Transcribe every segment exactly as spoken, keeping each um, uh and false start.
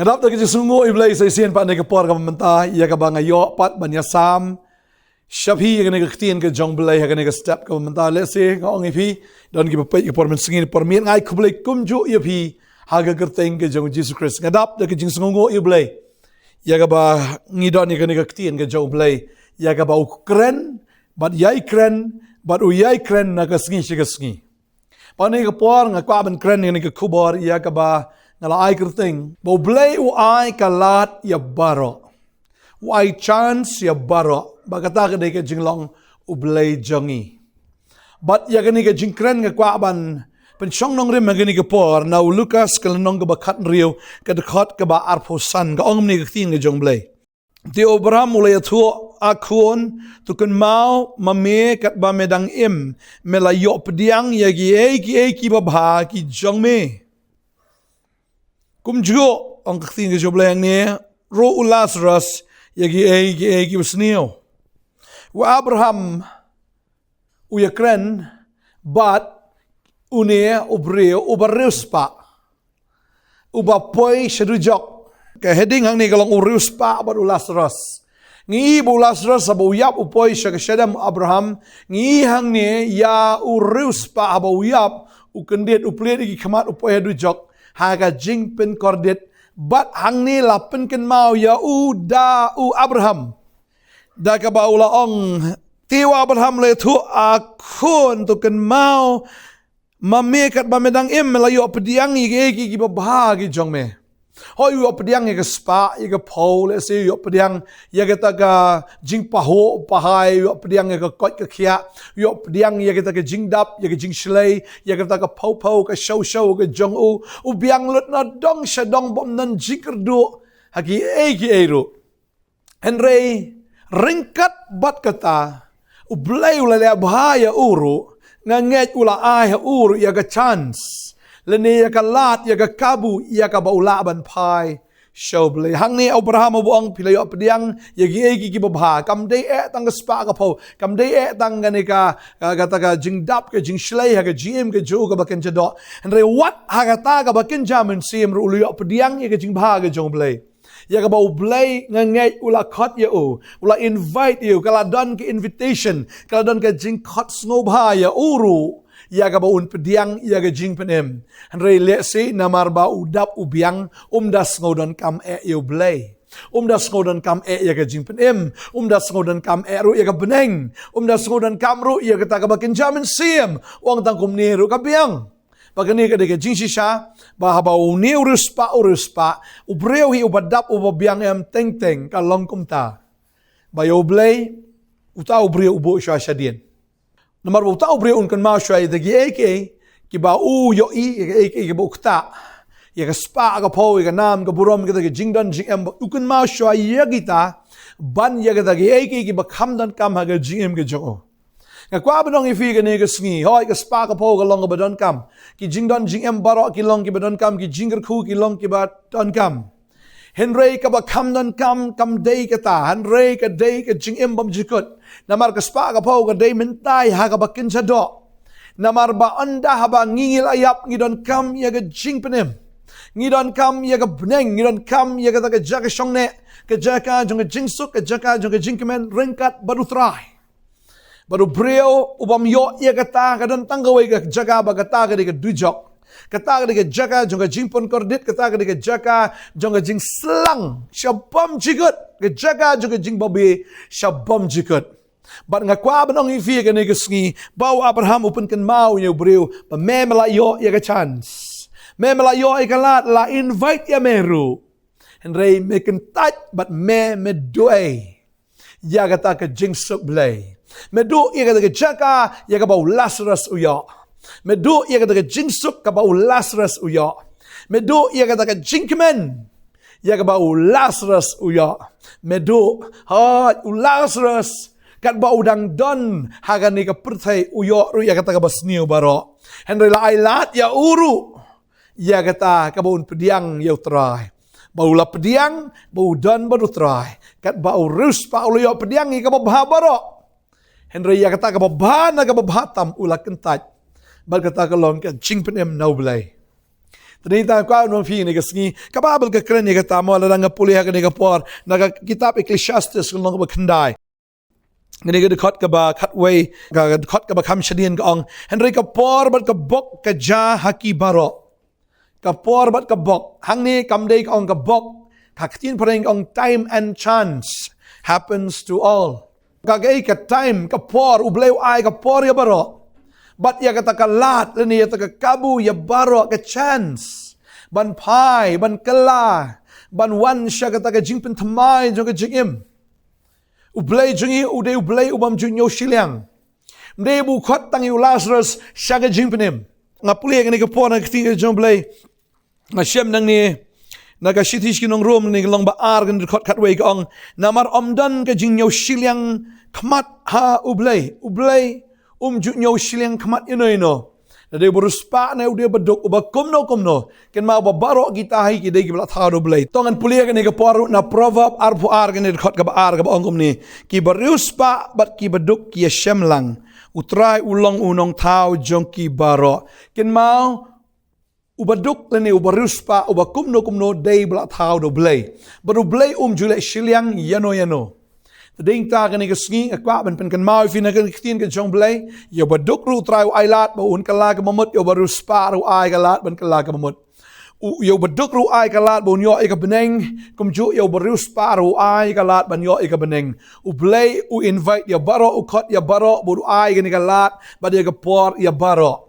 Nga dap da ka jingsngewnguh ïa u Blei sa shisien pat ha kane ka por kaba mynta, ïa kaba nga ïoh pat ban ïasam sha phi ïa kane ka ktien ka jong u Blei ha kane ka step kaba mynta. Lehse nga ong ïa phi, don kiba peit ka por mynsngi, por miet, nga ai khublei kumjuh ïa phi ha ka kyrteng ka jong u Jisu Khrist. Nga dap da ka jingsngewnguh ïa u Blei ïa kaba ngi don ïa kane ka ktien ka jong u Blei, ïa kaba u kren bad ïai kren bad u ïai kren na ka sngi sha ka sngi. Bad ha kane ka por nga kwah ban kren ïa kane ka khubor ïa kaba nga la ai kyrteng ba u Blei u ai ka lad ïa baroh, u ai chance ïa baroh. Bad kata ka dei ka jinglong u Blei jong ngi. Bad ïa kane ka jingkren nga kwah ban pynshong nongrim ha kane ka por na u Lukas ka lynnong kaba khathynriew, ka dkhot kaba arphew san, ka ong kumne ka ktien ka jong u Blei: Te u Abraham u la ïathuh, A khun, to kynmaw ma me katba me dang im, me la ïoh pdiang ïa kiei kiei kiba bha ki jong me. Kumjuh ong ka ktien ka jong u Blei hangne ruh u Lasarus ïa kiei kiei kiba sniew. U Abraham u ïakren bad une u briew uba riewspah, uba poi sha dujok. Ka heading hangne ka long u riewspah bad u Lasarus. Ngi i ba u Lasarus haba u ïap u poi sha ka shadem Abraham. Ngi i hangne ïa u riewspah haba u ïap, u kyndit, u plied ïa ki khmat, u poi ha dujok ha ka jingpynkordit. Bad hangne la pynkynmaw ïa u da u Abraham, da kaba u la ong, te u Abraham u la ïathuh, A khun, to kynmaw ma me katba me dang im, me la ïoh pdiang ïa kiei kiei kiba bha ki jong me. Hooid, u ïoh pdiang ïa ka spah, ïa ka phew, lehse u ïoh pdiang ïa kata ka jingpahuh pahai, u ïoh pdiang ïa ka koit ka khiah, u ïoh pdiang ïa kata ka jingdap, ïa ka jingshlei, ïa kata ka phew phew, ka shaw shaw ka jong u. U biang lut na dong sha dong, bym don jingkyrduh ha kiei kiei ruh. Hynrei ryngkat bad kata, u Blei u la leh bha ïa u ruh. Nga ngeit u la ai ha u ruh ïa ka chance, lane ïa ka lad, ïa ka kabu, ïa kaba u lah ban phai sha u Blei. Hangne u Abraham uba ong, phi la ïoh pdiang ïa kiei kiei kiba bha. Kam dei eh tang ka spah ka phew, kam dei eh tang kane ka, ka, kata ka jingdap, ka jingshlei ha ka jingim ka jong u kaba kynja doh. Hynrei wat ha kata kaba kynja mynsiem ruh u la ïoh pdiang ïa ka jingbha ka jong u Blei. Ïa kaba u Blei nga ngeit u la khot ïa u, u la invite ïa u, ka la don ka invitation, ka la don ka jingkhot sngewbha ïa u ruh, ïa kaba un pdiang ïa ka jingpynim. Hynrei lehse namar ba u dap u biang, um da sngewdonkam eh ïa u Blei. Um da sngewdonkam eh ïa ka jingpynim. Um da sngewdonkam eh ruh ïa ka bneng. Um da sngewdonkam ruh ïa kata kaba kynja mynsiem. U ong tang kumne ruh ka biang. Ba kane ka dei ka jingshisha ba haba une u riewspah, u riewspah, u briew hi uba dap, uba biang em teng teng, ka long kumta. Ba ïa u Blei, uta u briew u buh shuwa shadien. Namar ba uta u briew un kynmaw shuwa ïa kita kiei kiei kiba u ïohi, ïa kiei kiei kiba u ktah, ïa ka spah ka phew, ïa ka nam ka burom, kita ki jingdon jingem, ba u kynmaw shuwa ïa kita, ban ïa kita kiei kiei kiba kham donkam ha ka jingim ka jong u. Nga kwah ban ong ïa phi kane ka sngi, hooid, ka spah ka phew ka long kaba donkam. Ki jingdon jingem baroh ki long kiba donkam, ki jingkyrkhu ki long kiba donkam. Hynrei kaba kham donkam kam dei kata, hynrei ka dei ka jingim bymjukut. Namar ka spah ka phew ka dei mynta ha kaba kynja doh. Namar ba ynda haba ngi, ngi la ïap, ngi donkam ïa ka jingpynim. Ngi donkam ïa ka bneng, ngi donkam ïa kata ka jaka shongneh, ka jaka jong ka jingsuk, ka jaka jong ka jingkmen ryngkat bad u Trai. Bad u briew u bym ïoh ïa kata, ka don tang kawei ka jaka, ba kata ka dei ka dujok. Kata ka dei ka jaka jong ka jingpynkordit, kata ka dei ka jaka jong ka jingslang sha bymjukut, ka jaka jong ka jingbabe sha bymjukut. Bad nga kwah ban ong ïa phi kane ka sngi, ba u Abraham u pynkynmaw ïa u briew, ba me, me la ïoh ïa ka chance. Me, me la ïoh ïa ka lad, la invite ïa me ruh. Hynrei me kyntait bad me, me duh ïa kata ka jingsuk Blei. Me duh ïa kata ka jaka ïa kaba u Lasarus u ïoh. Me duh ïa kata ka jingsuk kaba u Lasarus u ïoh. Me duh ïa kata ka jingkmen ïa kaba u Lasarus u ïoh. Me duh, hooid, u Lasarus, katba u dang don ha kane ka pyrthei, u ïoh ruh ïa kata kaba sniew baroh. Hynrei la ai lad ïa u ruh ïa kata kaba un pdiang ïa u Trai. Ba u la pdiang, ba u don bad u Trai. Katba u riewspah u la ïoh pdiang ïa kaba bha baroh, hynrei ïa kata kaba bha na kaba bha tam u la kyntait. Bad kata ka long ka jingpynim na u Blei. Te dei tang kwah ban ong ïa phi kane ka sngi, ka Baibl ka kren ïa kata mo, lada nga pule ha kane ka por na ka kitab Ecclesiastes ka lynnong ba khyndai, kane ka dkhot kaba khatwei, ka dkhot kaba kham shadien ka ong, hynrei ka por bad ka bok ka jia ha ki baroh. Ka por bad ka bok. Hangne kam dei ka ong ka bok. Ka ktien phareng ka ong time and chance happens to all. Ka, ka, ka time, ka por, U Blei u ai ka por ïa baroh. Bad ïa kata ka lad, lane ïa kata ka kabu, ïa baroh ka chance ban phai, ban kylla, ban wan sha kata ka jingpynthymmai jong ka jingim. U Blei jong ngi u dei U Blei u bym ju ñiew shiliang. Ym dei ba u khot tang ïa u Lazarus sha ka jingpynim. Nga pule kane ka por na ka ktien ka jong U Blei. Nga shem nangne na ka shithi sha ki nong Rom, nangne ka lynnong ba ar, kane ka dkhot khatwei ka ong, namar ym don ka jingñiew shiliang khmat ha U Blei. U Blei um ju ñiew shiliang khmat ïano ïano. Lada u ba riewspah ne u dei ba duk, uba kumno kumno, kynmaw ba baroh kita hi ki dei kiba la thaw da U Blei. To ngan pule kane ka por ruh na Proverb arphew ar, kane ka dkhot kaba ar, kaba ong kumne, ki ba riewspah bad ki ba duk ki ïashem lang, U Trai u long u nongthaw jong ki baroh. Kynmaw, uba duk lane uba riewspah, uba kumno kumno dei ba la thaw da U Blei. Bad U Blei um ju leh shiliang ïano ïano. Te dei ta kane ka sngi nga kwah ban pynkynmaw ïa phi na ka ktien ka jong U Blei. Ïa uba duk ruh U Trai u ai lad ba un kylla kaba mut, ïa uba riewspah ruh u ai ka lad ban kylla kaba mut. U, ïa uba duk ruh u ai ka lad ba un ïoh ïa ka bneng, kumjuh ïa uba riewspah ruh u ai ka lad ban ïoh ïa ka bneng. U Blei u invite ïa baroh, u khot ïa baroh ba un ai kane ka lad bad ïa ka por ïa baroh.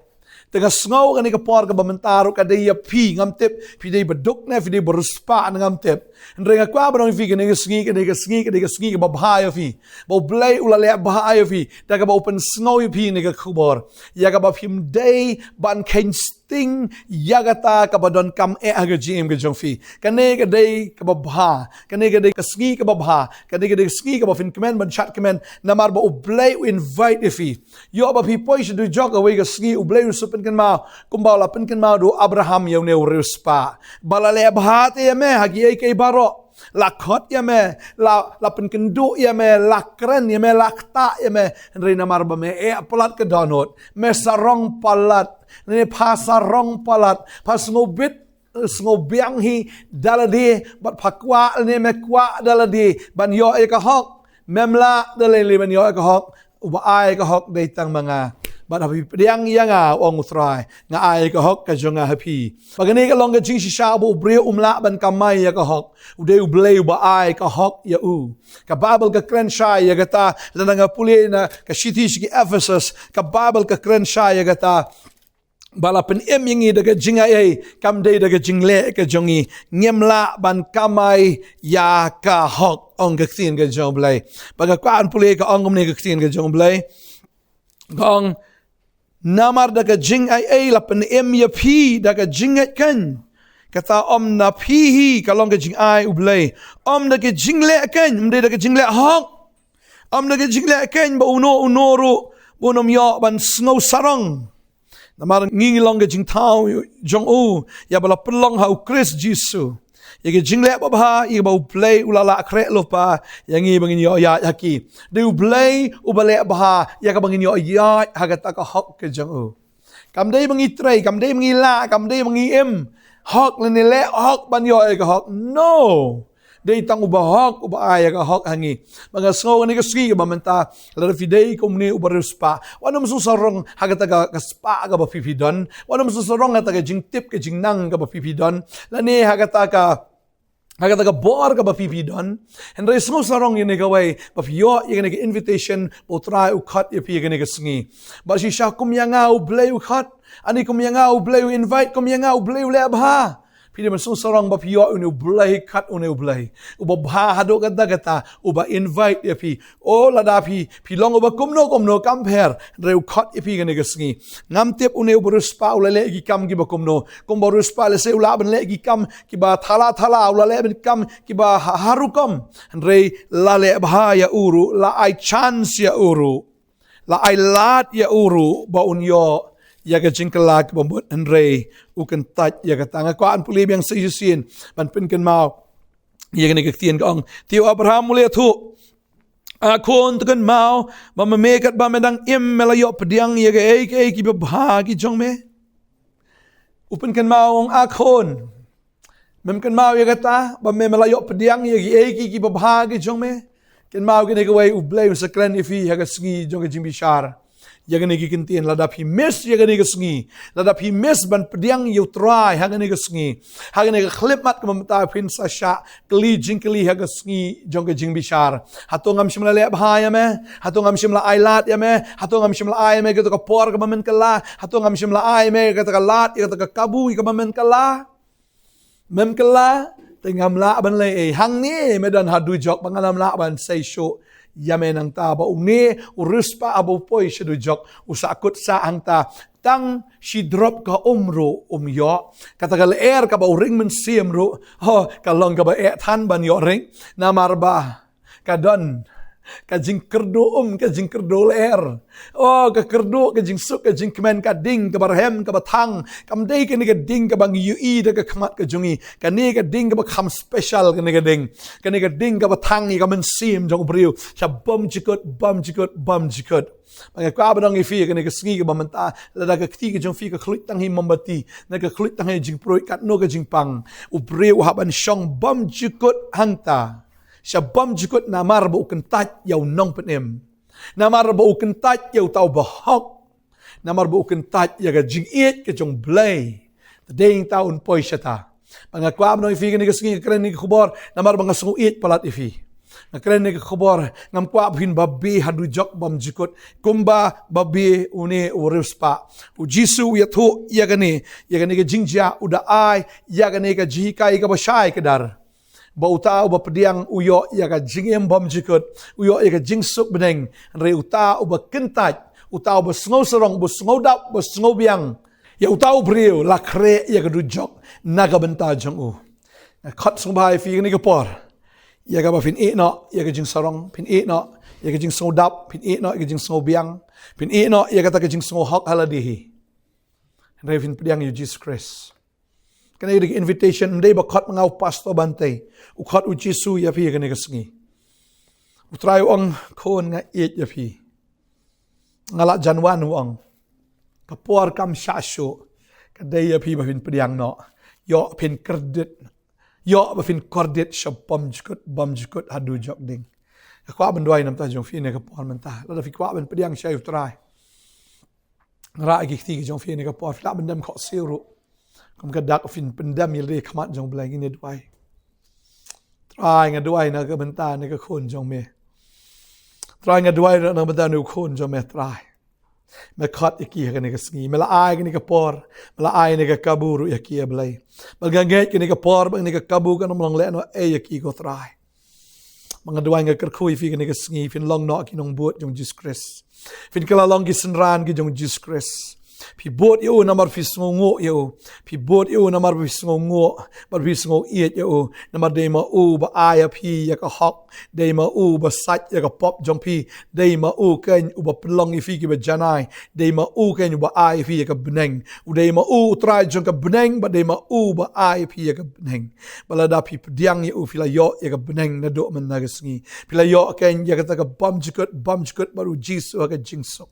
Te nga sngew kane ka por kaba mynta ruh ka dei ïa phi, ngam tip phi dei ba duk ne phi dei ba riewspah ne ngam tip. Hynrei nga kwah ban ong ïa phi kane ka sngi, kane ka sngi, kane ka sngi kaba bha ïa phi. Ba U Blei u la leh bha ïa phi da kaba u pynsngew ïa phi kane ka khubor, ïa kaba phim dei ban kheiñ sting ïa kata kaba donkam eh ha ka jingim ka jong phi. Kane ka dei kaba bha, kane ka dei ka sngi kaba bha, kane ka dei ka sngi kaba phin kmen ban shad kmen, namar ba U Blei u invite ïa phi. Ïoh ba phi poi sha dujok, kawei ka sngi U Blei un sa pynkynmaw kumba u la pynkynmaw da u Abraham ïa une u riewspah. Ba la leh bha te ïa me ha kiei kiei baroh. La khot ïa me, la, la pynkynduh ïa me, la kren ïa me, la ktah ïa me. Hynrei namar ba me eh palat ka dohnud, me sarong palat, ne pha sarong palat, pha sngewbit, sngewbiang hi da lade, bad pha kwah ne me kwah da lade ban ïoh ïa ka hok. Mem lah da lade ban ïoh ïa ka hok. Uba ai ka hok dei tang ma nga. Bad haba phi pdiang ïa nga, ong U Trai, nga ai ka hok ka jong nga ha phi. Ba kane ka long ka jingshisha ba u briew um lah ban kamai ïa ka hok. U dei U Blei uba ai ka hok ïa u. Ka Baibl ka kren shai ïa kata, lada nga pule na ka shithi sha ki Ephesus, ka Baibl ka kren shai ïa kata. Ba la pynim ïa ngi da ka jingai ei, kam dei da ka jingleh ka jong ngi. Ngim lah ban kamai ïa ka hok, ong ka ktien ka jong U Blei. Ba nga kwah ban pule ka ong kumne ka ktien ka jong U Blei. Ka ong, namar da ka jingai ei la pynim ïa phi da ka jingngeit keiñ. Kata ym na phi hi, ka long ka jingai U Blei. Ym da ka jingleh keiñ, ym dei da ka jingleh hok. Ym da ka jingleh keiñ ba uno uno ruh ba un ym ïoh ban sngew sarong. Namar ngi ngi long ka jingthaw jong u ïa ba la pynlong ha U Khrist Jisu. Ïa ka jingleh babha ïa ba U Blei u la lah khreh lypa ïa ngi ba ngin ïoh ïaid ha ki. Dei U Blei uba leh bha ïa kaba ngin ïoh ïaid ha kata ka hok ka jong u. Kam dei ba ngi trei, kam dei ba ngi lah, kam dei ba ngi im hok lane leh hok ban ïoh ïa ka hok. No. Dei tang uba hok uba ai ïa ka hok ha ngi. Ba nga sngew kane ka sngi kaba mynta, lada phi dei kumne uba riewspah, wat nym sngewsarong ha kata ka, ka spah kaba phi phi don. Wat nym sngewsarong ha kata ka jingtip ka jingnang kaba phi phi don, lane ha kata ka, ha kata ka bor kaba phi phi don. Hynrei sngewsarong ïa kane kawei, ba phi ïoh ïa kane ka invitation ba U Trai u khot ïa phi ïa kane ka sngi. Ba shisha kum ïa nga U Blei u khot, ani kum ïa nga U Blei u invite, kum ïa nga U Blei u leh bha. Phi dei ban sngewsarong ba phi ïoh une U Blei, khot une U Blei uba bha haduh katta katta, uba invite ïa phi. O lada phi, phi long uba kumno kumno kam pher, hynrei u khot ïa phi kane ka sngi. Ngam tip une uba riewspah u la leh ki kam kiba kumno. Kumba u riewspah lehse u lah ban leh ki kam kiba thala thala, u la leh ban kam kiba ha, ha rukom. Hynrei la leh bha ïa u ruh, la ai chance ïa u ruh, la ai lad ïa u ruh ba un ïoh ïa ka jingkylla kaba mut, hynrei u kyntait ïa kata. Nga kwah ban pule biang sa shisien ban pynkynmaw ïa kane ka ktien ka ong, te u Abraham u la ïathuh, a khun, to kynmaw ba ma me katba me dang im me la ïoh pdiang ïa kaei kaei kiba bha ki jong me. U pynkynmaw, ong, A khun, mem kynmaw ïa kata ba me, me la ïoh pdiang ïa kiei kiei kiba bha ki jong me? Kynmaw kane kawei, U Blei un sa kren ïa phi ha ka sngi jong ka jingbishar. Ïa kane ki kyntien, lada phi miss ïa kane ka sngi, lada phi miss ban pdiang ïa U Trai ha kane ka sngi, ha kane ka khyllipmat kaba mynta, phin sa shah kylli jingkylli ha ka sngi jong ka jingbishar. Hato ngam shym la leh bha ïa me? Hato ngam shym la ai lad ïa me? Hato ngam shym la ai ïa me kata ka por kaba men kylla? Hato ngam shym la ai ïa me kata ka lad, ïa kata ka kabu, ïa kaba men kylla? Mem kylla, te ngam lah ban leh ei. Hangne me don ha dujok ba ngam lah ban sei shuh ïa me. Nangta ba une u riewspah haba u poi sha dujok, u sahkut sah hangta, tang shi drop ka um ruh um ïoh. Kata ka lyer kaba u ring mynsiem ruh, ho, ka long kaba eh than ban ïoh ring. Namar ba ka don ka jingkyrduh um, ka jingkyrduh lyer. Oh, ka kyrduh, ka jingsuk, ka jingkmen, ka ding kaba rhem, kaba thang. Kam dei kane ka ding kaba ngi ïohi da ka khmat ka jong ngi. Kane ka ding kaba kham special, kane ka ding. Kane ka ding kaba thang ïa ka mynsiem jong u briew sha bymjukut, bymjukut, bymjukut. Ba nga kwah ban ong ïa phi kane ka sngi kaba mynta, lada ka kti ka jong phi ka khluit tang ha i mombati, ne ka khluit tang ha i jingpruid, katno ka jingpang. U briew u hap ban shong bymjukut hangta, sha bymjukut, namar ba u kyntait ïa u Nongpynim, namar ba u kyntait ïa uta uba hok, namar ba u kyntait ïa ka jingïeit ka jong U Blei. Te dei hangta un poi shata. Ba nga kwah ban ong ïa phi kane ka sngi, nga kren kane ka khubor namar ba nga sngew ïeit palat ïa phi. Nga kren kane ka khubor, ngam kwah ba phin babe ha dujok bymjukut kumba babe une u riewspah. U Jisu u ïathuh ïa kane, ïa kane ka jingjia, u da ai ïa kane ka jinghikai kaba shai kdar, ba uta uba pdiang u ïoh ïa ka jingim bymjukut, u ïoh ïa ka jingsuk bneng. Hynrei uta uba kyntait, uta uba sngew sarong, uba sngew dap, uba sngew biang, ïa uta u briew la khreh ïa ka dujok na ka bynta jong u. Nga khot sngewbha ïa phi kane ka por, ïa kaba phin ïeh noh ïa ka jingsarong, phin ïeh noh ïa ka jingsngewdap, phin ïeh noh ïa ka jingsngewbiang, phin ïeh noh ïa kata ka jingsngewhok ha lade hi. Hynrei phin pdiang ïa u Jisu Khrist. Kane ka dei ka invitation, ym dei ba khot ma nga u Pastor Bantei. U khot u Jisu ïa phi kane ka sngi. U Trai u ong, khun, nga ïeit ïa phi. Nga la jan wan, u ong. Ka por kam shah shuh. Ka dei ïa phi ba phin pdiang noh. Ïoh phin kordit. Ïoh ba phin kordit sha bymjukut, bymjukut ha dujok ding. Nga kwah ban duwai namar jong phi kane ka por mynta. Lada phi kwah ban pdiang sha u Trai, rah ïa ki kti ki jong phi kane ka por. Phi lah ban dem khohsiew ruh. Kum ka dak, phin pyndem ïa lade ha khmat jong U Blei. Ngin ïa duwai. Trai, nga duwai na ka bynta kane ka khun jong me. Trai, nga duwai na ka bynta kane ka khun jong me, Trai. Me khot ïa ki ha kane ka sngi. Me la ai kane ka por, me la ai kane ka kabu ruh ïa ki, ïa Blei. Bad nga ngeit kane ka por bad kane ka kabu kan ym long lehnohei ïa ki, ko Trai. Ba nga duwai, nga kyrkhu ïa phi kane ka sngi, phin long noh ki nongbud jong u Jisu Khrist. Phin kylla long ki synran ki jong u Jisu Khrist. Phi bud ïa u namar phi sngewnguh ïa u. Phi bud ïa u namar phi sngewnguh bad phi sngew ïeit ïa u. Namar dei ma u ba ai ïa phi ïa ka hok. Dei ma u ba sait ïa ka pop jong phi. Dei ma u keiñ uba pynlong ïa phi kiba janai. Dei ma u keiñ uba ai ïa phi ïa ka bneng. U dei ma u u Trai jong ka bneng, bad dei ma u ba ai ïa phi ïa ka bneng. Ba lada phi pdiang ïa u, phi la ïoh ïa ka bneng naduh mynta ka sngi. Phi la ïoh keiñ ïa kata ka bymjukut, bymjukut bad u Jisu ha ka jingsuk.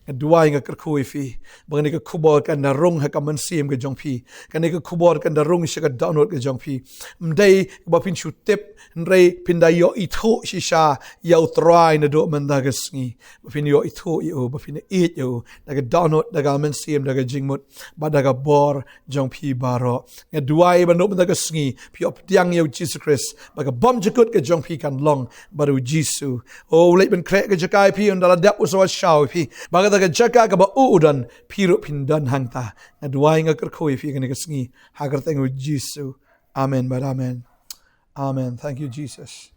Nga duwai, nga kyrkhu ïa phi ba kane ka khubor kan da rung ha ka mynsiem ka jong phi. Kane ka khubor kan da rung sha ka dohnud ka jong phi. Ym dei ba phin shu tip, hynrei phin da ïoh ithuh shisha ïa u Trai naduh mynta ka sngi. Ba phin ïoh ithuh ïa u, ba phin ïeit ïa u da ka dohnud, da ka mynsiem, da ka jingmut, bad da ka bor jong phi baroh. Nga duwai ba naduh mynta ka sngi phi ïoh pdiang ïa u Jisu Khrist, ba ka bymjukut ka jong phi kan long bad u Jisu. O, u leit ban khreh ka jaka ïa phi, un da la dep u sa wan shaw ïa phi. Ba kata ka jaka kaba u u don, phi ruh phin don hangta. Nga duwai, nga kyrkhu ïa phi kane ka sngi ha ka kyrteng u Jisu. Amen bad amen. Amen. Thank you, Jesus.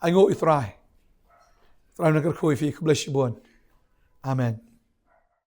Ainguh ïa u Trai. Trai un kyrkhu ïa phi. Khublei shibun. Amen.